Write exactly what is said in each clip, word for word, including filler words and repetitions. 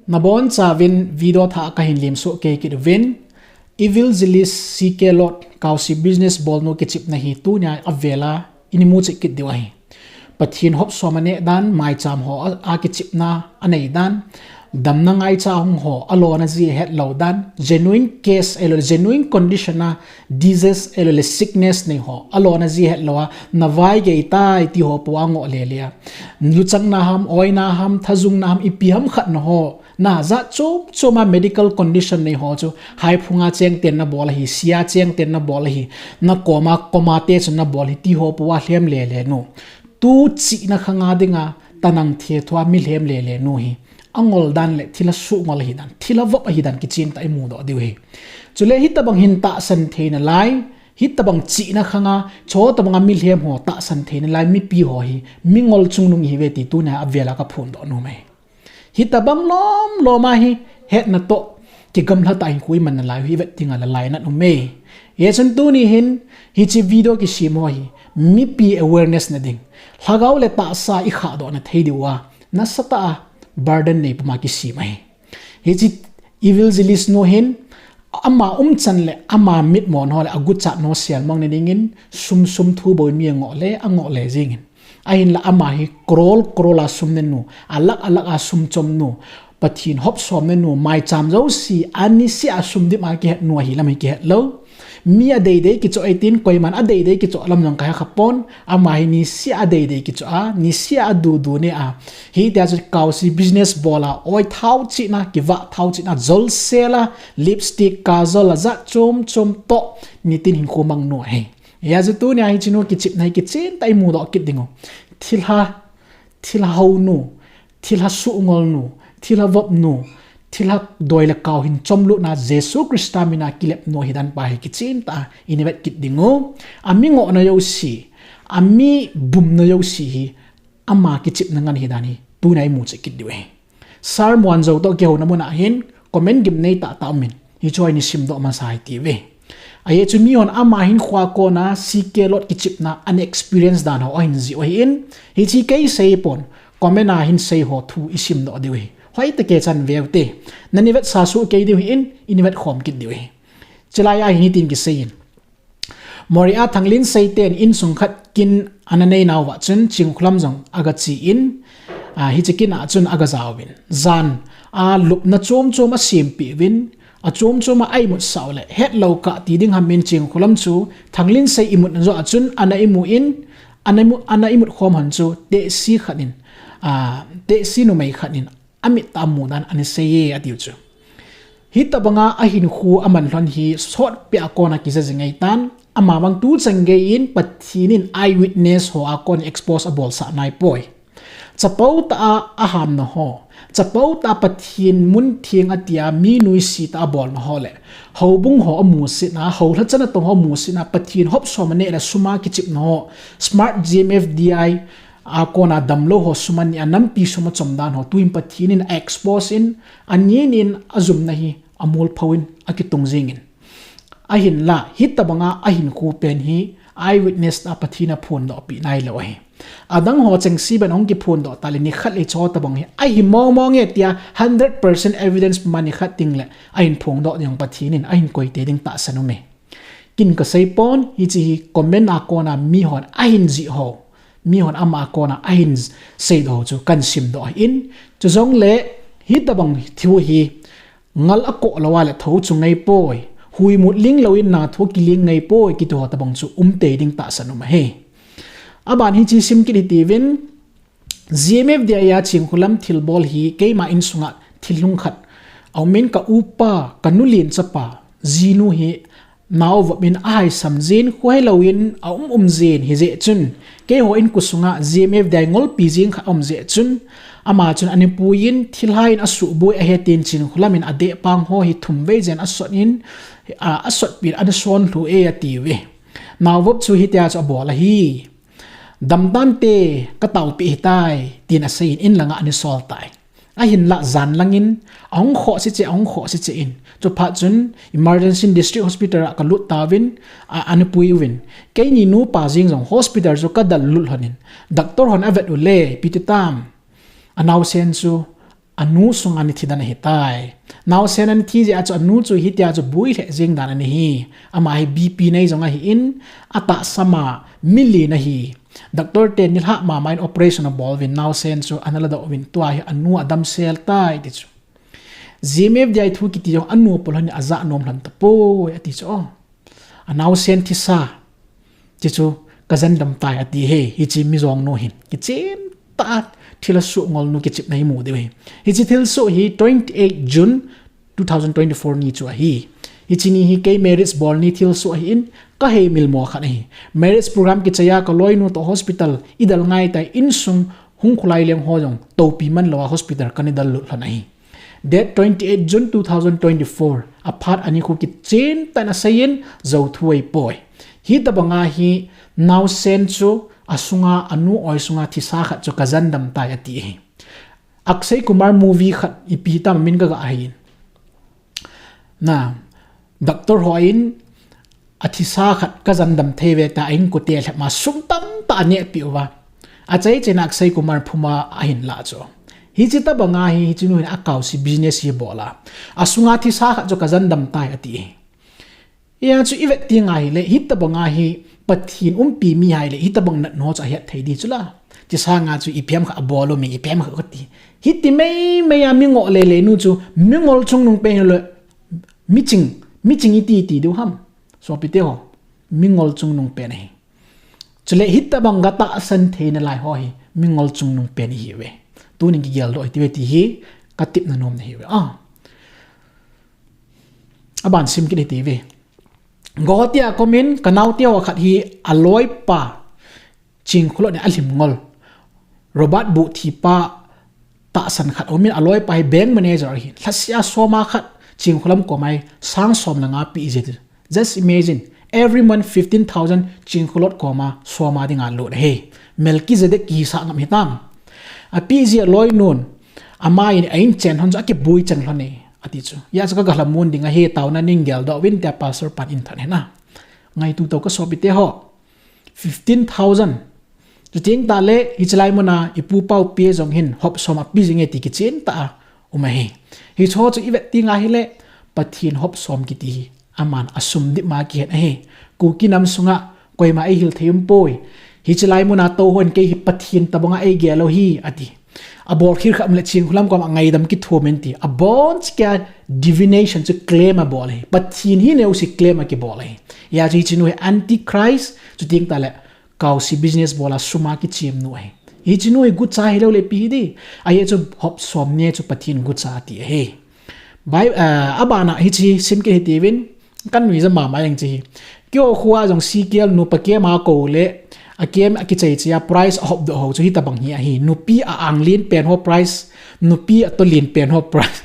Nabonchauvin video thah kahin lemsoh kei kit uvin, Evangelist C K Lord, Kausi business bolnu kichepna hi tunia avela ini muchet kit diu ahi. Pathen hopsom aneh dan, maicham ho a, akichepna anei dan, damna ngaicha hung ho alona ji ahetlou dan, genuine case ahiloule genuine condition a disease ahiloule sickness nei ho alona ji ahetlou a, navaigei tai ti ho pou angoh lele a, luchang na ham, oina ham, thajung na ham, ipi ham khat na ho, najat chom chom a medical condition nei ho chu, haiphunga chengten nabol ahi, sia chengten nabol ahi, nakoma coma te chun nabol ahi ti ho pou alhem lele nu. Tu chihna khanga dinga tanang thethoa milhem lele nu hi angol dan le thilha suhngol ahidan, thilha vop ahidan kichentah imudoh diu ahi. Chule hitobang hin tahsan thei nalai, hitobang chihna khanga chutobanga milhem ho tahsan thei nalai mipi ho hi mingol chungnung ihiuve ti tunia avela kaphondoh nom ahi. Hitobang lom loma hi hetna toh kigamlatah hinkho iman nalai u hi ivet dinga la lainat um e. Hijeh chun tuni hin hiche video kisem ho hi mipi awareness na ding, lhagao le tahsa ikhahdohna thei diuva nasatah a burden nei puma kisem ahi. Hiche Evangelist nu hin ama umchan le ama mitmo ho le aguchat ho selmang na dingin sum sum thu bou in mi angoh le angoh le jengin, ahinla ama hi crore crore a sum nenu, a lakh a lakh a sum chomnu, Pathen hopsom nenu, maicham jouse a nisea sum dim a kihetnu ahi lam hi kihetlou. Mi adeidei kichoh eitin, koiman adeidei kichoh lam jong kahe khapon, ama hi nisea adeidei kichoh a, nisea adudu ne a, hitia chu Kausi business bol a, oi thao chihna, kivah thao chihna, jolsel a, lipstick, kajol ajat chom chom toh nitin hinkho mangnu ahi. Hijeh chun tunia hichenu kichepna hi kichentah imudoh kit dingu. Thilha, thilha hounu, thilha suhngolnu, thilha vopnu, thilha doi le kao hin chomlutna Jesu Christa mina kilepnu ahidan pa hi kichentah a ina vet kit dingu. Ami ngohna jouse, ami bumna jouse hi ama kichepna ngen ahidan hi tunia imuchet kit diu ahi. Sir Muanjou toh kihouna muna hin comment gimnei tahtah umin, hichu hi ina simdoh masa hitiuve. Ajeh chu mihon ama hinkhoa kona C K Lord kichepna ana experience dan ho ahin jih u ahin, hiche kei seipon, comment a hin sei ho thu isimdoh diu ahi. Hoitah kei chan veute, nana vetsah soh kei diu ahin, ina vetkhom kit diu ahi. Chulai a hin hitin kiseiyin, Moreh a Thanglinsei ten insung khat kin ana neinauva chun Chingkholam jong agachen, hiche kin a chun agajauvin, jan a lupna chom chom asempeh uvin, achom chom a aimutsah u le hetlou kah ti ding hamin Chingkholam chu Thanglinsei imutna joh a chun ana imu in, ana imu, ana imut khom hon chu tehse khat in, tehse numei khat in amit tah a amu dan ana seiye atiu chu. Hitobanga ahinkho aman lhon hi sotpeh a kona kija jing ahitan, amavang tuchan geiyin Pathen in eyewitness ho a kona expose abolsah naipoi. Chapotah a ahamna ho, chapotah a Pathen mun theng atia mi nuisatah a abolna ho le houbung ho amusetna, houlhachan natong ho amusetna, Pathen hopsom aneh le sum a kichepna ho, Smart G M F D I a kona damlou ho sum aneh a nampi sum achom dan ho tuhin Pathen in a expose in, anin in ajumna hi amolphou in akitung jengin, ahinla hitobanga ahinkho pen hi eyewitness tah a Pathen in aphondohpeh nailou ahi. Adang ho chengse ben ahung kiphondoh tah le nikhat le chutobang hi ahi mong mong e tia hundred percent evidence puma nikhat tengle ahin phongdoh ding Pathen in ahin koitei ding tahsan ume. Kin kaseipon, hiche hi comment a kona mihon ahin jih ho, mihon ama a kona ahin seidoh ho chu kahin simdoh ahin, chujongle hitobang thu hi ngal akoh louva le thou chu ngaipoi, hui mut ling louvin na thu kiling ngaipoi kiti ho tobang chu umtei ding tahsan um ahi. Aban hiche sim kit hitiuvin, G M F D I a Chingkholam thilbol hi keima insunga thil lhung khat aumin, ka upa, kanu len chapa, jinu hi naovop in ahaisam jin, kho helouvin aum um jin, hijeh chun keiho inko sunga G M F D I ngolpi jing khat aum jeh chun, ama chun ana puiyin thilha in asuhboi ahe tin Chingkholam in adehpang ho hi thumvei jen asot in, asotpin ana sonlhu e atiuve. Naovop chu hitia chu abol ahi. Damtante, kataopeh ahitai, tin aseiyin in langa ana sol tai. Ahinlah jan langin ahung khohse cheh, ahung khohse cheh in, chuphat chun emergency district hospital a kalut tauvin, ana puiuvin, keini nupa jeng jong hospital chu kadel lut lhonin, doctor hon avet ule ipi titam, anaosen chu anu sunga ni thi dan ahi tai. Naosen ani thi jeh a chu anu chu hitia chu bui lheh jing dan ani hi. Ama hi B P nei jong ahi in, atahsa ma mi len ahi. Doctor te nilhah mama in operation abol uvin naosen chu ana ladoh uvin tua hi anu adam sel tai ti chu. G M F D I thu kiti jong anu pol hon in aja nom lhon tapoi ati chu. Anaosen thisa. Ti chu ka jandam tai ati hi, hiche mi jong nu hin. Kichen tah a thil asuh ngol nu kichepna imu diu hi. Hiche thilsoh hi twenty eight June two thousand twenty four ni chu ahi. Hiche ni hi kei marriage bol ni thilsoh ahi in ka hei milmo khat ahi. Marriage program kichai a ka loinu toh hospital idal ngai tai insung hung khulai leng ho jong topi man lou a hospital kana dal lut lhon ahi. Date twenty eight June two thousand twenty four, aphat ani khu kichen tah in asei in, jou thu ahipoi. Hitabanga hi naosen chu asunga anu oi sunga thisa khat chu ka jandam tai ati hi. Akshay Kumar movie khat ipi tam min ka ga ahin. Na, doctor ho in athisa khat ka jandam thei ve ta a inkote lhep ma sum tamtah aneh peh uva. Achai chai na Akshay Kumar phuma ahin lah chu. Hiche tabanga hi, hiche nu hin akaosi business hi bol a. Asunga thisa khat chu ka jandam tai ati hi. Hia chu ivet teng ahile, hitabanga hi Pathen umpi mi ahile, hitabang natna chu ahet thei di chu la. Thisa nga chu iphem kha abol u mi, iphem kha kati. Hiti mei mei a mi ngoh lele nu chu, mi ngol chungnung pen hile, miching, miching iti ti diu ham. Sopite ho, mi ngol chungnung pen ahi. Chule hitabang ka tahsan theina lai ho hi, mi ngol chungnung pen ihiuve. Tunin kigeldoh hite uve ti hi, ka tepna nom na ahiuve. Ah. Aban sim kit hite uve. Guwahati a komin, ka naote ho khat hi aloipa Chingkhulot ni alhim ngol. Robert Buh thipa tahsan khat aumin aloipa hi bank manager ahi. Lhasia soma khat Chingkhulam koma hi sang som le nga pe jia. Just imagine, every month fifteen thousand Chingkhulot koma soma dinga lut ahi. Melchizedek kisa ngam hitam. Ape jia aloinun, ama in a inchen hon chu akibui chen lhon e, ati chu. Hia chu ka gahlamun ding ahi, taona ning geldoh uvin tia pastor pan in than hena. Ngaitu to ka sopite ho. Fifteen thousand. Chuteng tah le, hiche lai muna, ipu pau pe jong hin, hop som ape jing e ti kichen tah a um ahi. Hicho chu ivet teng ahile, Pathen hop som kiti hi, aman asum dip ma kihen ahi. Kuki nam sunga, koima eihil thei um poi. Hiche lai muna tou hon kei hi Pathen tabanga eigel u hi, ati. Abol khel kha um le Chingkhulam koma ngaidam kithum in ti. Abon chikea divination chu claim abol ahi. Pathen hi neo si claim akibol ahi. Hia chu hiche nu hi antichrist, chuteng tah le, kaosi business bol a suma kichem nu ahi. Hiche nu hi gucha hilou le ipi hi di. Ahi chu hop som ni chu Pathen gucha ati ahi. Bai, ah, abana hiche sim kit hite uvin, ka nui ja mama jeng hiche hi. Keiho khoa jong C K L nupa camp a kou le, a camp a kichai chai a prize ahop doh ho chu hitabang hi ahi. Nupi a-ang len pen ho prize, nupi atoh len pen ho prize.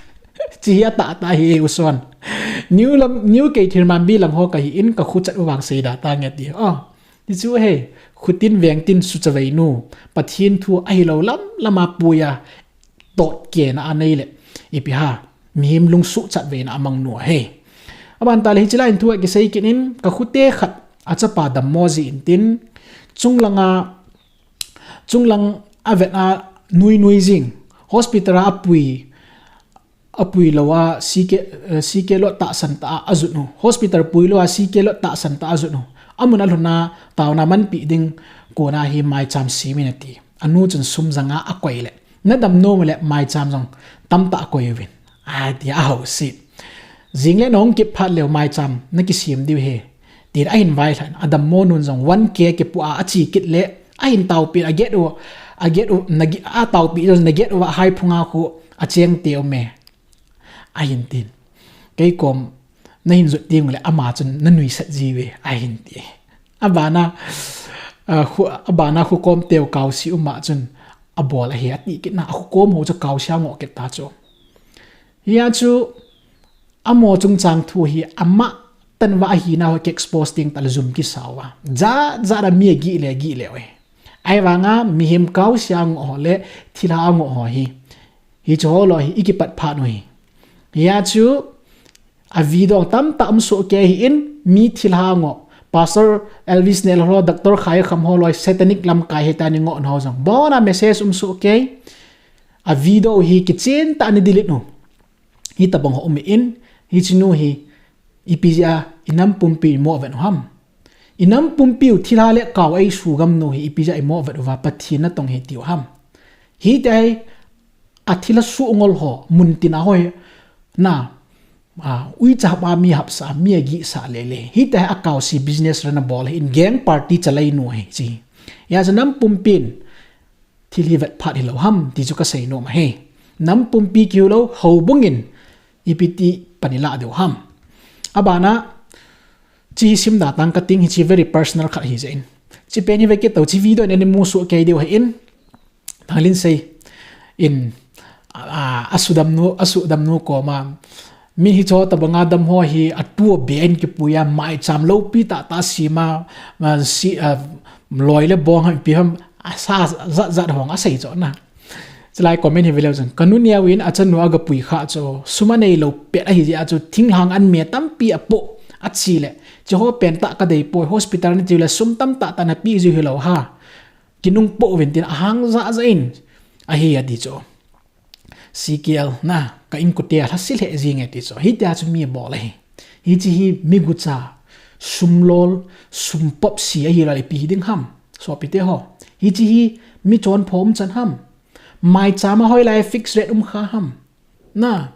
Hiche hi atah tah hi e u son. New lam, New Keithelmanbi lang ho kahi in ka khuchat u vang seida tange ti. Oh. Ti chu ahi, khutin vengtin suchavei nu, Pathen thu ahilou lam lama puiya, totkehna anei le, ipi ham, mihem lungsuh chatveina amang nu ahi. Aban tah le hiche lai in thu akisei kit in, ka khute khat achapa dammo jeh in tin, chunglanga, chunglang avet a nui nui jing, hospital a apui, apui lou a, C K, eh, C K lot tahsan tah a ajut u. Hospital pui lou a, C K lot tahsan tah a ajut u. Amun alhun a, taona manpi ding kona hi maicham sem in ati. Anu chun sum ja nga akoi le, na dam nom le maicham jong tamtah akoi uvin, ati a ahouse. Jing le nahung kit phat leu maicham nakisem diu ahi. Tin ahin vailhah in, adammo nun jong one K kipu a, ache kit le, ahin taopi, aget u, aget u, nagi-, ataopi jong naget uva haiphunga khu acheng teu me. Ahin tin. Kei kom, nahin jot teng le ama chun nanuisat jiuve, ahin ti. Abana, ah, khu, abana khukom teu kaosi uma chun abol ahi ati kit na, akhukom ho chu kaosi angoh kit ta chu. Hia chu, amaho chungchang thu hi, ama tanva ahina ho ki-expose teng tah le jum kisa uva. Jat jat a mi agih le, agih le uve. Ahivanga mihem kaosi angoh ho le, thilha angoh ho hi. Hiche ho loi hi, ikipat phat u hi. Hia chu, a video tamtah um soh kei ahi in, mi thilha angoh. Pastor Elvis Nel ho, Doctor Khaikham ho loi, satanic lamkai hita ni ngoh nau jong. Bona message um soh kei. A video hi kichen tah in delete u. Hitabang ho um in, hiche nu hi ipi jeh a inam pumpi imoh vet u ham. Inam pumpi u thilha le kau eisugam nu hi ipi jeh a imoh vet uva Pathen natong hi tiu ham. Hitia hi athilha sungol ho, muntina ho hi na, a, uicha hap a mi hapsa, mi agihsah lele. Hitia hi akaosi business run abol hi in gang party chalai nu hi chi. Hijeh a chu nam pumpin thil hi vet phat hilou ham ti chu kasei nom ahi. Nam pumpi kiu lou, houbung in ipi ti pan ilah diu ham. Abana, chi hi simda tang kating hiche very personal khat hijeh in. Chi pen hi vekit tau, chi video in ani musoh kei diu ahin. Thanglinsei in, a, a, asudam nu, asudam nu koma, mi hicho tabanga dam ho hi atu abe in kipui a, maicham loupi tahtah sima, ma, si, a, loi le bong ham ipi ham, asa jat jat hung asei chu na. Chulai comment hi veleu chun, kanu neo in achanu agapui kha chu, sum aneilou pet ahijeh a chu, thinglhang an me tampi apoh, achi le, chuho pentah kadei poi, hospital natiu le sum tamtah tah napeh jiu hilou ha. Kinungpoh uvin tin ahang jahjah in ahi ati chu. C K L na, ka inkote alhase lheh jeng e ti chu. Hitia chu mi abol ahi. Hiche hi mi gucha, sum lol, sum popsi ahilou le ipi hiding ham. Sopite ho. Hiche hi mi chonpho umchan ham. Maicham a hoilai fixed rate um kha ham. Na,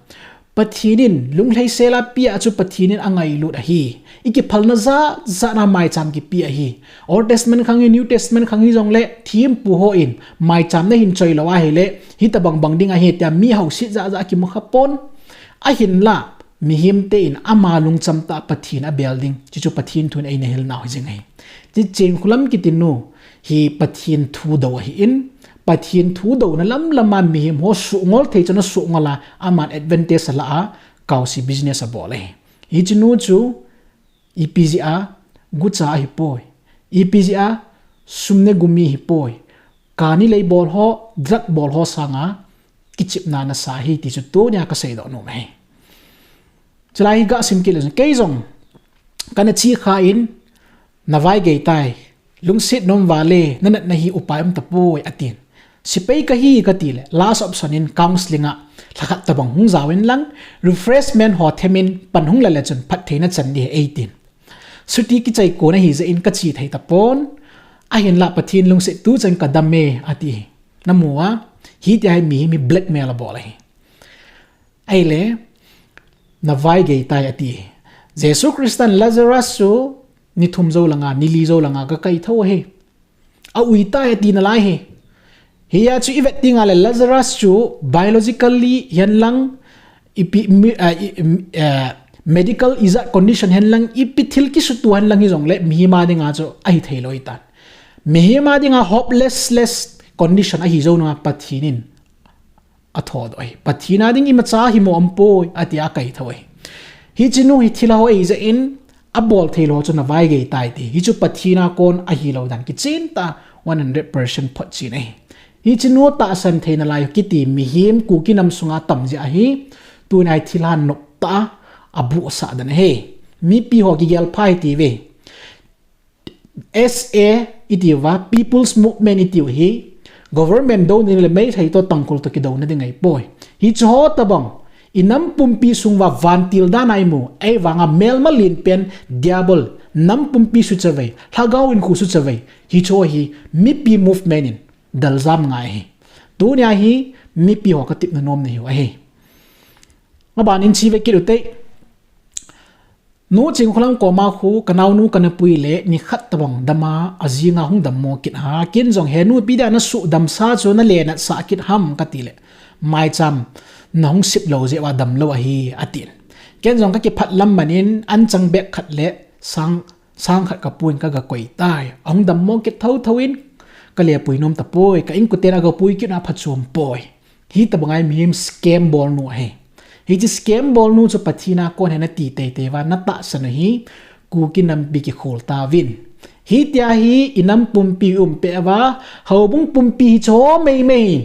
Pathen in lunglhaisel a peh a chu Pathen in angailut ahi. Ikiphalna jat jat a maicham kipe ahi. Old Testament khang hi, New Testament khang hijongle, thempu hon maicham nahin choi lou ahile, hitabang bang ding ahi tia mi hausit jat jat akimu khapon. Ahinla, mihemte in ama lungcham tah Pathen abel ding, chuchu Pathen thun eina hilnau hijeng ahi. Chi Chinkholam kiti nu hi Pathen thudou ahin, Pathen thudouna lam lam a mihem ho sungol thei chun asungol a, aman advantage ala a, kaosi business abol ahi. Hiche nu chu, ipi jeh a gucha ahipoi, ipi jeh a sum negu mi ahipoi, kani lei bol ho, drug bol ho sanga kichepna nasa ahi ti chu tunia kaseidoh nom ahi. Chulai hi gasim kit le chun, kei jong kana che kha in, navaigei tai, lungset nom vale, nanatna hi upai umtapoi atin. Sepai kahi kati le, last option in counselling a lhakhat tabang hung jaovin lang, refreshment ho them in pan hung la le chun phattheina chan ding eitin. Chuti kichai kon ahijeh in kache thei tapon, ahinla Pathen lungset tuchan kadam e ati. Namu a, hitia hi mihem hi blackmail abol ahi. Ahile, navaigei tai ati. Jesu Christan Lazarus chu ni thum jou langa, ni li jou langa gakaithou ahi. Aui tai ati nalai ahi. Hia chu ivet dinga le Lazarus chu biologically hihen lang, ipi, mi, a, i, im, a, medical ijat condition hihen lang, ipi thil kisuto hihen lang hijongle mihem a dinga chu ahitheilou ahitan. Mihem a dinga hopeless condition ahi jou nunga Pathen in athodoh ahi. Pathen a ding imacha himo umpoi, atia akaithou ahi. Hiche nu hi thilha ho ahijeh in, abol theilou chu navaigei tai ti. Hichu Pathen a kon ahilou dan kichen tah a one hundred percent photchen ahi. Hiche nu tahsan thei nalai kiti mihem Kuki nam sunga tam jeh ahi. Tunia hi thilha nop tah a abuhsah dan ahi. Mipi ho kigel pha hite ve. S A itiuva, People's Movement itiu hi, government douna ding le Meitei toh Tangkhul toh kidouna ding ahipoi. Hiche ho tabang, inam pumpi sung uva vantil dan a imu, ahivanga melma lenpen, diabol, nam pumpi suchavei, lhagao hinkho suchavei, hiche ho hi, mipi movement in, daljam ngai ahi. Tunia hi, mipi ho katepna nom nahiu ahi. Aban in che ve kit ute. Nu Chinkholam koma khu, kanaonu kanapui le, nikhat tabang dam a, ajing a hung dammo kit a, ken jong henu ipi dia nasuhdamsa chu nale natsah kit ham kati le, maicham nahung sip lou jeh uva damlou ahi, atin. Ken jong kakiphat lam man in, anchang bag khat le, sang, sang khat kapuin kagakoi tai. Ahung dammo kit thotho in, kale pui nom tapoi, ka inkoten agapui kit na phachom poi. Hitabang a hi mihem scam bolnu ahi. Hiche scam bolnu chu Pathen a kon hi nati teitei uva natahsan u hi Kuki nampi kikhol tauvin. Hitia hi inam pumpi umpeh uva, houbung pumpi hi chomei mei in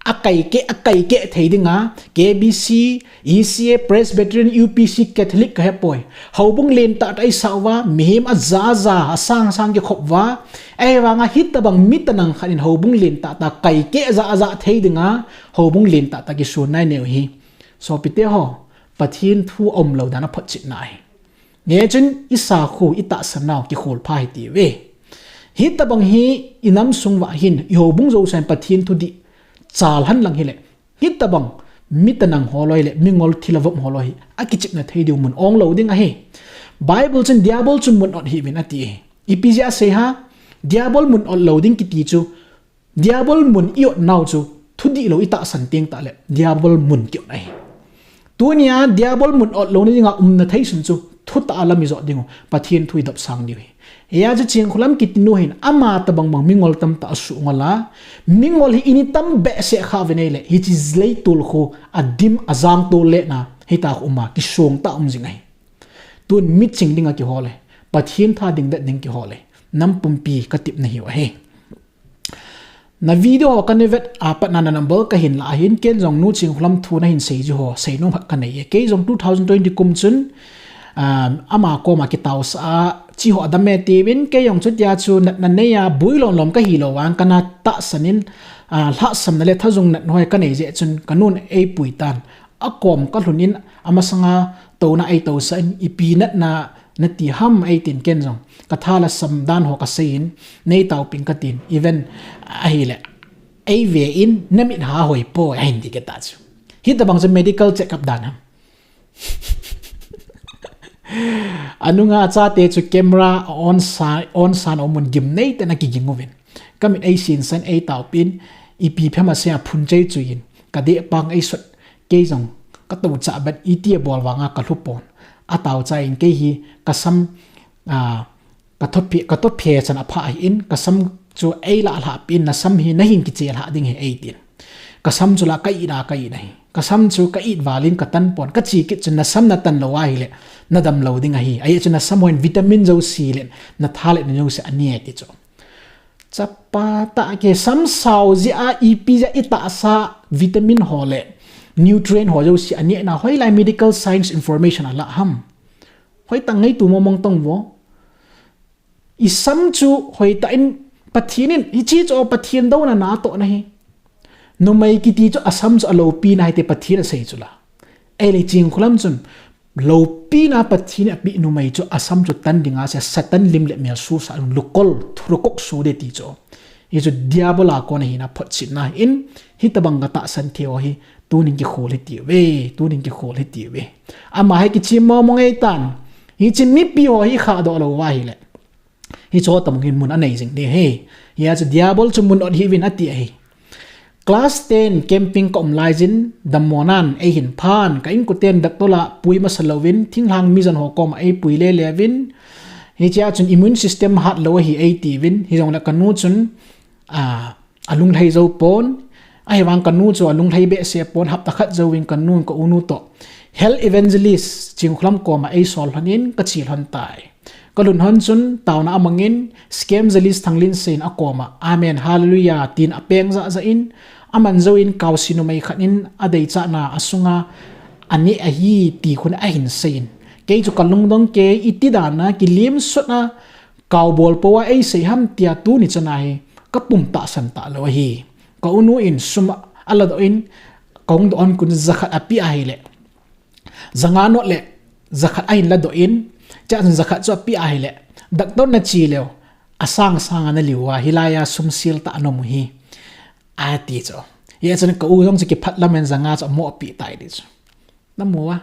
Akai keh, akai keh thei dinga, K B C, E C A, Presbyterian, U P C, Catholic kahepoi. Houbung lentah tah isah uva, mihem aja ja, asang sang kikhop uva. Ahivanga hitobang mi tanang khat in houbung lentah tah kai keh ja ja thei dinga, houbung lentah tah kisun nai neu hi. Sopite ho, Pathen thu aumlou dan aphotchetna ahi. Hichun isakhu, itahsan nau kikhol pha hitiuve. Hitobang hi inam sung uva hin, ihoubung jousen Pathen thudih chal henlang hile, hitobang mi tanang holoi le mingol thilha vom holoi hi akichepna thei diu mun onglou ding ahi. Bible chun Diabol chu mun ot hih uvin ati ahi. Ipi jeh a asei ham? Diabol mun otlou ding kiti chu, Diabol mun iot nau chu, thudih lou itahsan teng tahle Diabol mun kiot ahi. Tunia Diabol mun otlouna dinga umna theisun chu thutah a lam ijot diu, Pathen thu idopsang diu ahi. Hijeh chun Chingkholam kitinu hin ama tobang bang mingol tamtah asuh ngol a, mingol hi ini tam behseh kha uvin ahile, hiche leitol khu adim ajang tol lena, hitia khu uma kisong tah um jing ahi. Tun miching dinga kihol e, Pathen tha dingdet ding kihol e, nam pumpi katepna hiu ahi. Na video ho kana vet a pat na number kahin la ahin, ken jong Nu Chingkholam thu nahin sei ji ho seinom khat kanei e. Kei jong two thousand twenty kum chun, um, ama koma kitaosah a, chi ho adam e tiuvin, kei jong chutia chu natna nei a, bui lom lom kahi lou vang, kana tahsan in, ah, lhahsamna le thajung natna ho kanei jeh chun, kanun eipui tan. Akom kalhun in, amasanga touna eitousah in, ipi natna nati ham eitin, ken jong katha lhasam dan ho kasei in, neitaopeh in katin, even ahile, eive in, namit ha hoi poi, ahin ti kit ta chu. Hitobang chu medical check up dan ham? Anunga chate chu camera a on sa, on san, amun gimnei tah in akiging uvin. Kamit eisin san, eitaopeh in, ipi phem asei a phun chei chuiyin, kadeh pang eisot, kei jong katou chah bet, iti abol vanga kalhu pon. Ataocha in kei hi kasam, ah, kathophe, kathophe chan aphah ahin, kasam chu eilahlah peh in, nasam hi nahin kiche lhah ding ahi eitin. Kasam chu la ka-it a ka-it ahi. Kasam chu ka-it val in katan pon, kache kit chun nasam natan lou ahile, nadam lou ding ahi. Ajeh chu nasam hon vitamin jouse le, natha le na jouse ane ti chu. Chapa tah ke, sam sao jeh a, ipi jeh a itahsa vitamin ho le nutrient ho jouse anehna hoilai medical science information alah ham? Hoitah ngaito mong mong tang vo. Isam chu hoitah in Pathen in, hiche chu Pathen douna natohna ahi. Numei kiti chu asam chu aloupina ahi ti Pathen asei chu la. Ahile Chingkholam chun, loupina Pathen in apeh numei chu asam chu tan dinga asei, Satan lim le mel susah, lukol, thurukok su de ti chu. Hichu Diabol a kon ahina photchetna ahin, hitobang katahsan thei ho hi, tunin kikhol hitiuve, tunin kikhol hitiuve. Ama hi kichim mong mong eitan, hiche mipi ho hi khahdoh lou uva ahile, hiche ho tobang hin mun anei jing ding ahi. Hijeh chun Diabol chu mun ot hih uvin ati ahi. Class ten camping kaum laiyin, dammo nan eihin phan, ka inkoten doctor a pui masa louvin, thinglhang mijon ho koma eipui lele uvin, hichea chun immune system hat lou ahi eitiuvin, hijongle kanu chun, a, alunglhai jou pon, ahivang kanu chu alunglhai behseh pon, hapta khat jouvin kanun ka unu toh health evangelist Chingkholam koma eisol lhonin kache lhon tai. Kalhun lhon chun taona amangin, Scam Evangelist Thanglinsei in akoma, Amen, Hallelujah, tin apeng jahjah in, aman jouvin kaosi numei khat in adeichatna asunga aneh ahi ti khun ahin seiyin. Kei chu kalungdong kei, iti dana kilimsotna kaobol pouva eisei ham tia tuni chana hi kapum tahsan talou ahi. Ka unu in sum aladoh in, kahung doh hon kon jakhat apeh ahile, janga not le jakhat ahin ladoh in, chua chun jakhat chu apeh ahile, doctor nache leu, asang sanga naliu uva, hilaiya sum sel tah anom u hi, ati chu. Hijeh chun ka u jong chu kiphat lamen janga chu amohpeh tai ti chu. Namu uva?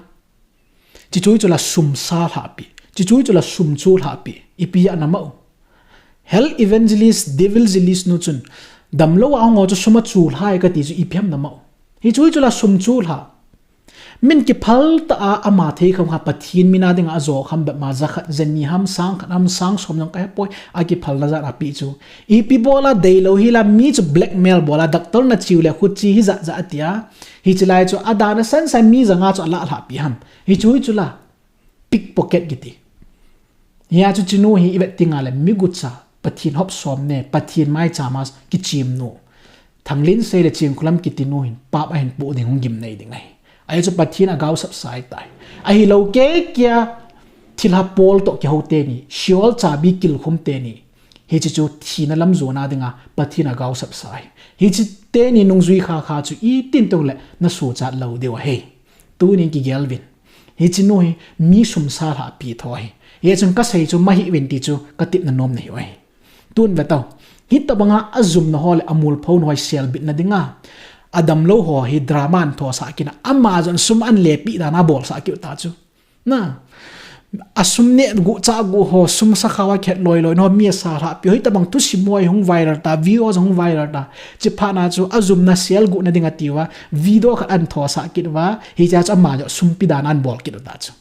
Hichu chu la sum sa lhahpeh. Hichu chu la sum chu lhahpeh. Ipi a namah u? Health evangelist, devil evangelist nu chun, damlou a hung ho chu sum achu lhai kati chu ipi ham namah u? Hichu chu la sum chu lhah. Min kiphal tah a ama thei kham kha Pathen mina dinga ajo kham bep ma jakhat jani ham, sang khat ham, sang som jong kahepoi, akiphalna jat a apeh chu. Ipi bola deilou hila mi chu blackmail bola doctor nache u le khuche hijat jat atia. Hiche lai chu adana sansan mi janga chu alah lhahpeh ham. Hichu chu la pickpocket kiti. Hia chu chinu hi ivet tengle migucha, Pathen hop som ne, Pathen maichama kichim nu. Thanglinsei le Chingkholam kiti nu hin pap ahin poh ding hung gimnei ding ahi. Ahi chu Pathen agaosap sa ahitai. Ahilou kei kia thilha pol toh kihou teni, Sheol chabi kilkhum teni, hiche chu thina lam jona dinga Pathen agaosap sa ahi. Hiche teni nungjui kha kha chu itin tong le na sochat lou diu ahi. Tunin kigel uvin. Hiche nu hi mi sum sa lhahpi tho ahi. Hijeh chun kasei chu mahi uvin ti chu katepna nom nahiu ahi. Tun ve tau. Hitabanga ajumna ho le amulphona ho hi selbitna dinga adamlou ho hi drama ahin thosah kit a, ama jong sum ahin lepeh dan a abolsah kit u ta chu. Na, asum neh gu chah gu ho, sum sakha uva khet loi loi na ho, mi asa lhahpi ho, hitabang thusim ho hi hung viral ta, video jong hung viral ta. Chuphat na chu ajumna sel guhna ding atiuva video khat ahin thosah kit uva, hichea chu ama jong sum pe dan a ahin bol kit u ta chu.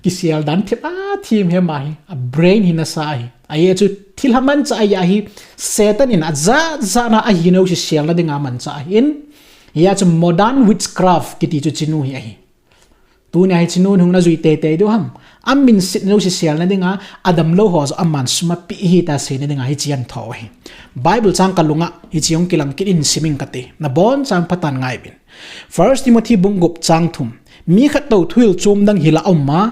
Kisel dan thim a thim hi ama hi, a brain hi nasa ahi. Ajeh chu thilha manchah ahi, Satan in ajat jat na ahinau hi selna dinga manchah ahin. Hijeh chu modern witchcraft kiti chu hiche nu hi ahi. Tunia hiche nun hung najui teitei diu ham. Amin setna jouse selna dinga, adamlou ho jong aman sum ape ahi tia seina dinga hiche ahin thou ahi. Bible chang kalunga hiche hung kilang kit in sim inge kati. Nabonchauvin phatah in ngai uvin. First Timothy bung gup chang thum. Mi khat toh thuhil chom dang hila aum a,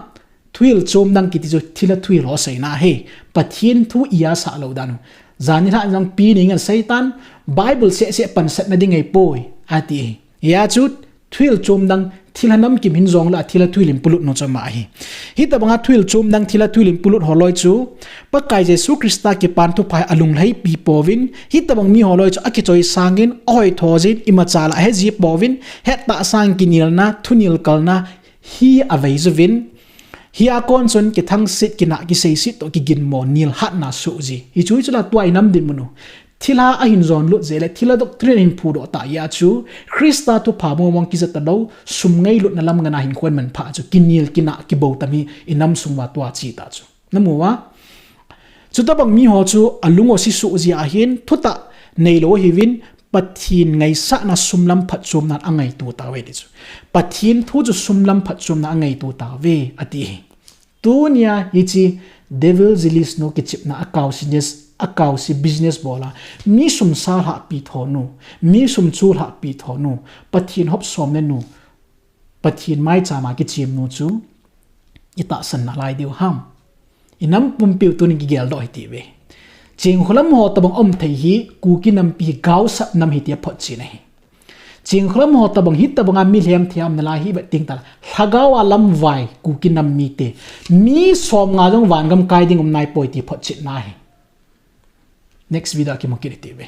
thuhil chom dang kiti chu thilha thuhil ho seina ahi. Pathen thu iya sah lou dan u. Jan nilhah jong pi ning in Satan, Bible seh seh pansatna ding ahipoi, ati ahi. Hijeh chu thuhil chom dang, thilha namkim hin jong le, thilha thuhil in polut nu chu ama ahi. Hitabanga thuhil chom dang, thilha thuhil in polut ho loi chu, Pakai Jesu Christa kipan thupha hi alunglhaipi pouvin, hitabang mi ho loi chu akichoi sangin, ahoi tho jin, imacha la ahe ji pouvin, hettah sang kinelna, thunel kalna, hi avei jouvin, hia kon chun kithangset, kinah, kiseiset toh, kiginmo, nilhatna soh ji. Hichu hichu la tua inam dinmun u. Thilha ahin jonlut jeh le, thilha doctrine ahin phudoh tah jeh a chu, Christa thupha mong mong kija talou, sum ngailutna lam ngen a hinkho ahin manpha chu, kinel, kinah, kibou tam hi inam sung uva tua che ta chu. Namu uva? Chutabang mi ho chu alung u ase soh jeh a hin, thutah neilou ahiuvin, Pathen ngaisahna sum lam phatchomna angaito tauve ti chu. Pathen thu chu sum lam phatchomna angaito tauve, ati ahi. Tunia hiche devil Jealous nu kichepna a kaose, a kaose business bol a, mi sum sa lhahpi tho nu, mi sum cho lhahpi tho nu, Pathen hop somna nu, Pathen maicham a kichem nu chu itahsan nalai diu ham. Inam pumpiu tunin kigeldoh hite uve. Chingkholam ho tabang um thei hi Kuki nampi gaosap nam hi tia photchen ahi. Chingkholam ho tabang hitabanga mi lhemthei a um nalai hi vet ting tala, lhagao a lamvai Kuki nam mite, mi somnga jong vangam kai ding um naipoi ti photchetna ahi. Next video a kimu kit hite uve.